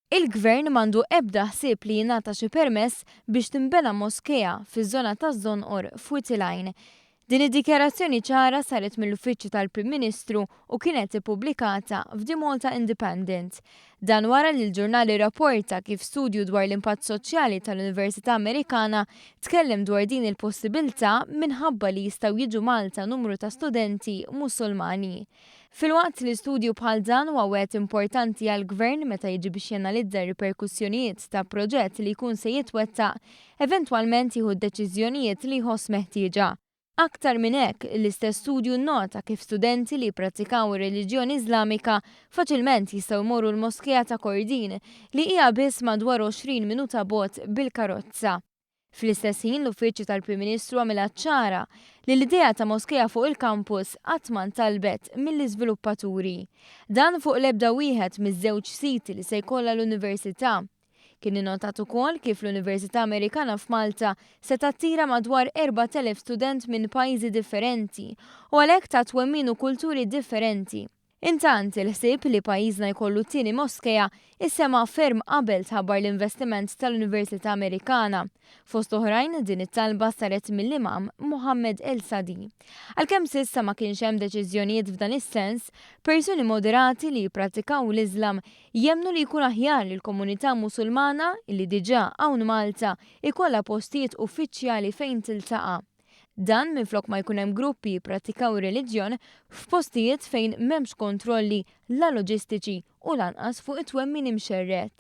Il-Gvern m'għandu ebda ħsieb li jingħata xi permess biex tinbena moskea fiż-żona taż-Żonqor f'Wied il-Għajn. Din id-dikjarazzjoni ċara saret mill-Uffiċċju tal-Prim Ministru u kienet ippubblikata f'The Malta Independent. Dan wara li l-ġurnal irrapporta kif studju dwar l-impatt soċjali tal-Università Amerikana tkellem dwar din il-possibilità minħabba li jistgħu jiġu Malta numru ta' studenti Musulmani. Filwaqt li studju bħal dan huwa wieħed importanti għall-Gvern meta jiġi biex janalizza r-riperkussjonijiet ta' proġett li jkun se jitwettaq, eventwalment jieħu d-deċiżjonijiet li jħoss meħtieġa. Aktar minn hekk, l-istess studju nnota kif studenti li jipprattikaw ir-reliġjon Iżlamika faċilment jistgħu jmorru l-Moskea ta' Kordin, li hija biss madwar 20 minuta bogħod bil-karozza. Fl-istess ħin l-Uffiċċju tal-Prim Ministru għamilha ċara li l-idea ta' moskea fuq il-kampus qatt ma ntalbet mill-iżviluppaturi. Dan fuq l-ebda wieħed miż-żewġ siti li se jkollha l-Università. Kien innotat ukoll kif l-Università Amerikana f'Malta se tattira madwar 4,000 student minn pajjiżi differenti u għalhekk ta' twemmin u kulturi differenti. Intant, il-ħsieb li pajjiżna jkollu t-tieni moskea issema ferm qabel tħabbar l-investiment tal-Università Amerikana. Fost oħrajn, din it-talba saret mill-Imam Mohammed El Sadi. Għalkemm s'issa ma kienx hemm deċiżjonijiet f'dan is-sens, persuni moderati li jipprattikaw l-Iżlam jemmnu li jkun aħjar li l-komunità Musulmana, li diġà hawn Malta, ikollha postijiet uffiċjali fejn tiltaqa'. Dan minflok ma jkun hemm gruppi jipprattikaw ir-reliġjon f'postijiet fejn m'hemmx kontrolli la loġistiċi u lanqas fuq it-twemmin imxerred.